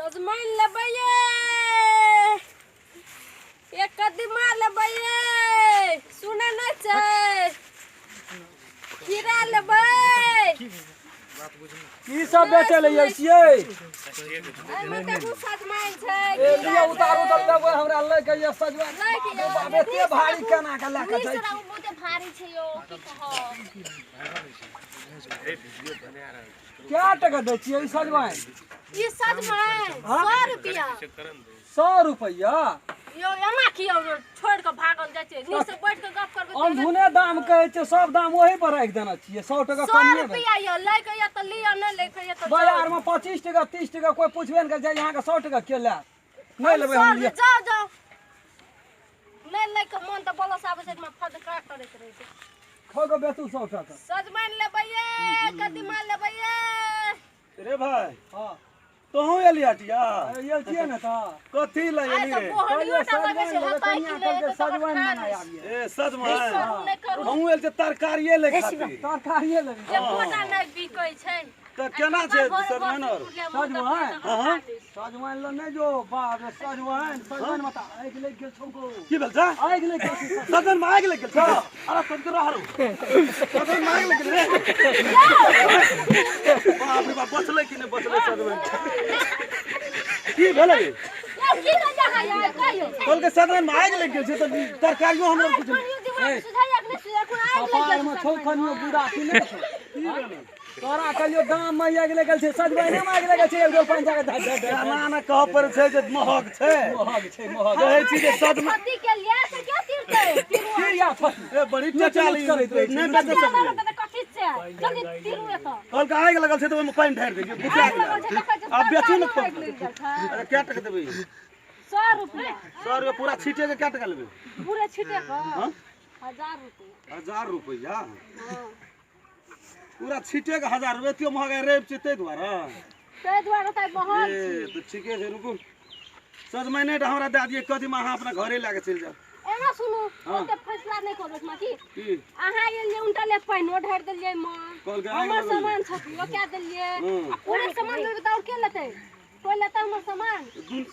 सजमनि लेबै ये, एक कदीमा लेबै ये, सुनै नहि छै, खीरा लेबै। की सब बेचै लए आयल छियै? एहिमे देखू सजमनि छै। ए लिअ, उतारू तऽ लेबै, हमरा लै के यऽ सजमनि। लै के यऽ। बाप रे, एते भारी केना के लए के जाइ छी? बहुते भारी छै यौ, की कहब। कए टका दै छियै ई सजमनि? ई सजमनि 100 रुपया। 100 रुपैआ यौ, एना किया छोड़ि कऽ भागल जाइ छै? नीक से बैठ कऽ गप करबै तऽ। अनधुने दाम कहै छै, सब दाम ओही पर राखि देने छियै, 100 टका 100 कमिए भेल। रुपया यऽ, लै के यऽ तऽ लिअ, नहि लै के यऽ तऽ जाउ। बाजारमे 25 टका 30 टका कोइ पुछबे नहि करै छै, अहाँके 100 टका के लेत? नहि लेबै हम, लिअ। जाउ जाउ, नहि लै के मन तऽ बलस आबै छै, फदका करैत रहै छै। खो के बेचू 100 टका। सजमनि लेबै ये, कदीमा लेबै ये। रे भाय। हँ। तोहूँ एली हटिया? आयल छियै ने तऽ। कथी लए आइ एली तऽ रे? बोहनियो टा लगै छै, सजमनि लेबै, हपाइ कनिया कि नहि कहलकै हेतै तऽ सजमनि खा मना लै। आबियै। ए सजमनि करू नहि करू। हमहूँ एल छियै तरकारिए लै खातिर। तरकारिए लेबै। एकोटा नहि बिकै छै। तऽ केना छै सजमनि आओर? सजमनि? हँ। सजमनि लऽ नहि जो, बाप रे, सजमनि सजमनि मत, आगि लागि गेल छौ गो। की भेल छै? आगि लागि गेल छौ। सजमनि मे आगि लागि गेल छौ? अरे तोर रह रू, सजमनि मे आगि लागि गेल रे। बाप रे बाप, बचलै कि नहि बचलै सजमनि? की भेलै? यौ, की लऽ जा यार, कहियौ। कहलकै सजमनि मे आगि लागि गेल छै तऽ तरकारियो हमरा कुछ कनियो दिमाग सुझाइया कि नहि सुझाइया? कोन आगि लागि गेल कपारमे छै छौ सजमनि? कनियो गुदा की नहि छौ? तोरा कहियो दाम मे आगि लागल छै, सजमनि मे आगि लागल छै, एक डोल पानि जाके धर धर धर। एना ने कहऽ पड़ै छै जे महग छै। महग छै, महग। कहै छी जे सजमनि छत्ती के लिए से के तीरतै तीरू? की या छथि? ए बड़ी टचाली करैत रहै छै। नहि बेचै सकलियै तऽ कथी छै? जल्दी तीरू एतऽ। कहलकै आगि लगल छै तऽ ओहिमे पानि ढारि दै छियै, बुझा आगि लगल छै, देखै छै। आब बेचू ने। आगि लागि गेल छै। अरे कए टका देबै? 100 रुपया। 100 रुपया पूरा छीटे के कए टका लेबै? पूरे छीटे के 1000 रुपया। 1000 रुपैआ? हँ। पूरा छीटे के 1000 रुपया? एतियो महगाइ रवि छै ताहि दुआरे। ताहि दुआरे तऽ महग। ए तऽ ठीके छै, रुकू, सजमनि टा हमरा दए दिअ, कदीमा अहाँ अपना घरे लए कऽ चलि जाउ। एना सुनू, ओते फैसला नहि करू एकमा की। की? अहाँ एलियै, उनटा ले पानिओ ढारि देलियै माँ। कहलकै आगि हमर लगल। सामान छतियो कए देलियै। आ पूरा सामान लेबै तऽ आओर के लेतै? कोइ लेतै हमर सामान?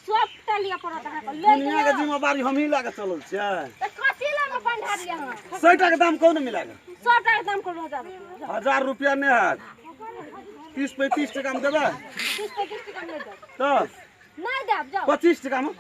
सबटा लिअ पड़त अहाँके ले। दुनिया के जिम्मेवारी हमही लए कऽ चलल छियै। तऽ कथी लए मे पानि ढारलियै अहाँ? 100 टाके दाम कहू ने मिला कऽ। 100 टाके दाम करू, 1000 रुपया। 1000 रुपया नहि हैत, 30 35 टाकामे देबै? 30 35 टाका नहि देब। तऽ नहि देब, जाउ। 25 टाकामे।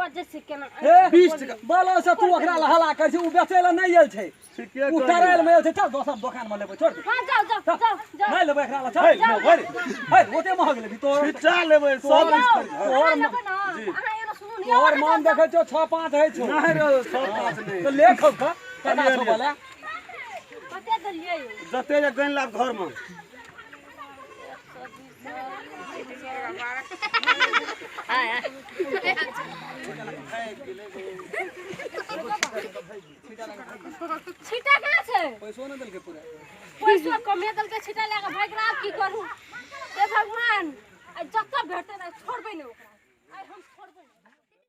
बजै छै केना? हे। 20 टका। बोलो से तू ओकरा लए हल्ला करै छै, ओ बेचै लए नहि आयल छै। ठीके ओ कहलियै। टरायल मे आयल छै। चल, दोसर दोकान मे लेबै, छोड़ दे। हँ, जाउ जाउ जाउ जाउ। नहि लेबै एकरा लए, चल। हे, लेबै रे। हे, ओते महग लेबी तोर? छिट्टा लेबै सब। तोहर अहाँ लेबै ने, अहाँ एना सुनू ने। तोहर मान देखै छौ, 6 5 होइ छौ। नहि रे, 6 5 नहि। तऽ ले खौ का केना छौ बोले। कते देलियै यौ? जते जे गनि लाब घरमे। छिटा कहाँ छै? पैसो नहि देलकै पूरा। पैसो कमे देलकै, छिटा लए कऽ भागि गेल। आब की करू? हे भगवान, आइ जतऽ भेटतै ने छोड़बै ने ओकरा आइ हम।